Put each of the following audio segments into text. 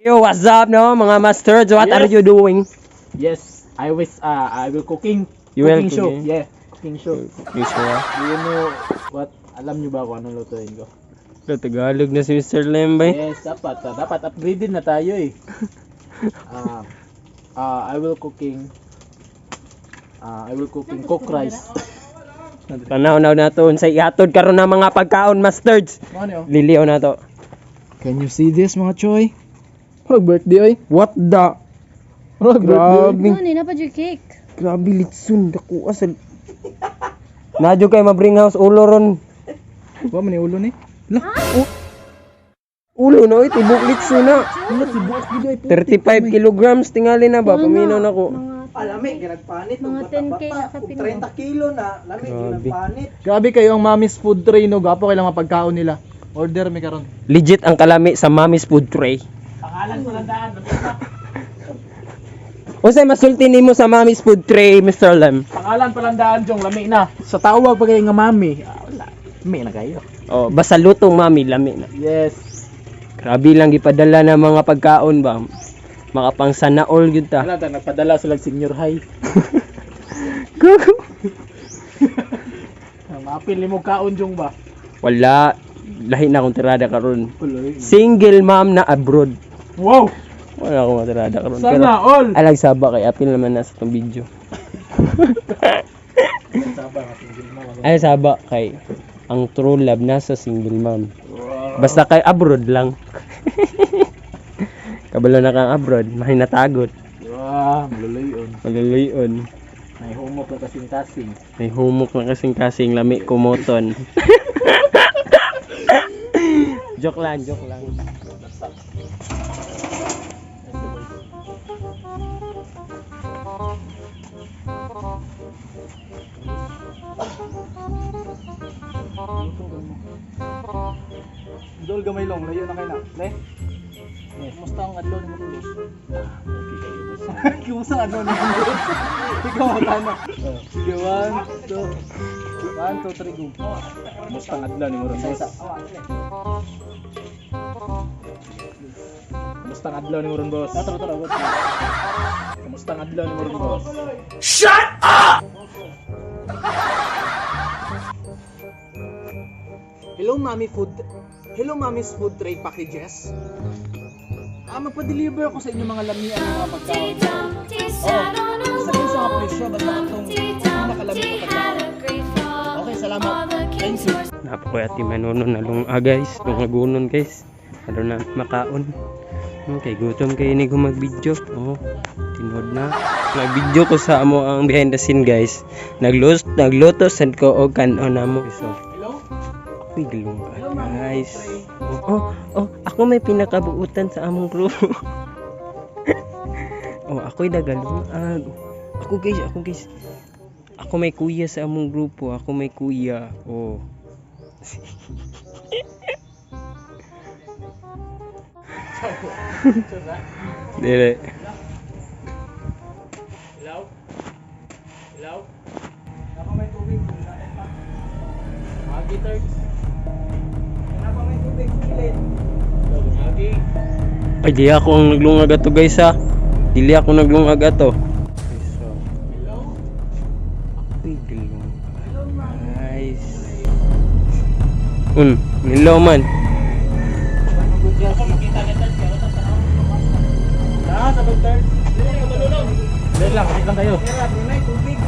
Yo, what's up, no, mga masters? What are you doing? Yes, I will cooking. You will Cooking show. Cooking? Yeah, cooking show. You sure? Do you know what, alam niyo ba kung anong lutuin ko? Lo, Tagalog na si Mr. Lembay. Yes, dapat upgraded na tayo eh. I will cooking cook rice. Tanaw na nato unsay ihatod karon na mga pagkaon, masters. Ano? Liliw na to. Can you see this, mga choy? Murag birthday oy. What the? Murag Grabe. Ano, ni pa yung cake. Grabe litson dako asal. Nadyo kay mabring house ulo ron. Wa man ni ulo ni. Ulo no, tibok litson na. Wala tibuok gid ay. 35 kilograms tingali na ba paminaw na ko. Alami, ginagpanit. Mga 10K na kapin mo. 30 kilo na, lami, Grabe. ginagpanit. Grabe kayo ang Mami's Food Tray, no. Gapo kay lang mga pagkaon nila. Order mi karon. Legit ang kalami sa Mami's Food Tray. Pangalan ko lang daan. Unsay masulti nimo sa Mami's Food Tray, Mr. Lem? Pangalan pa lang daan jong lami na. Sa tawag pa kayo nga mami. Ah, wala. Lami na kayo. Oh, basta lutong mami lami na. Yes. Grabe lang gipadala na mga pagkaon ba. Makapang sana all gyud ta. Wala ta nagpadala sila senior high. Gago. Maapil nimo kaon jong ba? Wala, lahi na akong tirada karon. Single mom na abroad. Wow. Wala akong matirada karon. Pero Sana all. alag saba kay apil naman na sa tong video. Saba nga single mom. Ay saba kay ang true love nasa single mom. Basta kay abroad lang. Kabalo na kang abroad, mahinatagot, Wow, maluluyon. maluluyon. May humok na kasing kasing. May humok na kasing kasing lami kumoton. Joke lang, joke lang. Dol gamay long, layo na kayo na. Le? Kumusta ang adlaw ni Boss? Okay kayo, boss. Kumusta ang adlaw ni Boss? Ikaw magkano? Sige, one, two. One, two, three, go. Kumusta ang adlaw ni Moron, boss? Kumusta ang adlaw ni Moron, boss? Tara, tara, tara. Kumusta ang adlaw ni Moron, boss? Hello, Mami Food. Hello, Mami's Food Tray Packages. Ah, magpa-deliver ako sa inyo mga lamian ng mga pagkaon. Oh, sa inyo sa mga presyo, basta itong pinakalamig na pagkaon. Okay, salamat. Thank you. Napakoy ati manuno na lunga, guys, lungagunon, guys. Ano na makaon. Okay, gutom kayo ni mag-video. Oh, tinod na. Nag-video ko sa amo ang behind the scene, guys. Nagluto nagluto sad ko og kanon namo. So, Hello? ako'y galunga, guys. Oh, ako may pinakabuutan sa among crew. Oh, ako'y nagalungag. Ako, guys, ako, guys. Ako may kuya sa among grupo. Ako may kuya. Oh. Dili. Hello? Hello? Ako may tubig. Pa. Magi third. Ako may tubig. Kilid. Hello, Magi. Ay, di ako ang naglungag ato, guys, ha. Dili ako naglungag ato. So, Hello? ako'y galunga, guys. Hello man. Ako makita ni third pero sa tanaw. Na, sa third. Dili lang, dili lang kayo. Tara, may tubig.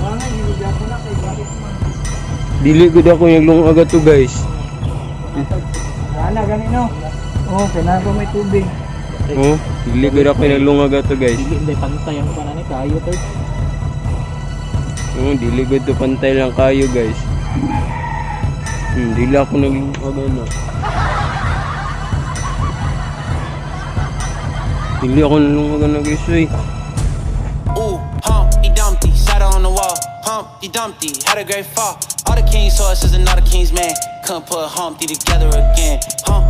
Wala nga, hinugyan ko na kay bakit man. Dili gud ako naglungag ato, guys. Wala, gani no. Oh, kailangan pa may tubig. Oh, dili gud ako naglungag ato, guys. Dili hindi pantay ang panan ni kayo third. Oh, dili gud to pantay lang kayo, guys. Dili ako naglungag ano. Dili ako naglungag ano, guys, uy. Ooh, Humpty Dumpty sat on the wall. Humpty Dumpty had a great fall. All the king's horses and all the king's men couldn't put Humpty together again. Hump.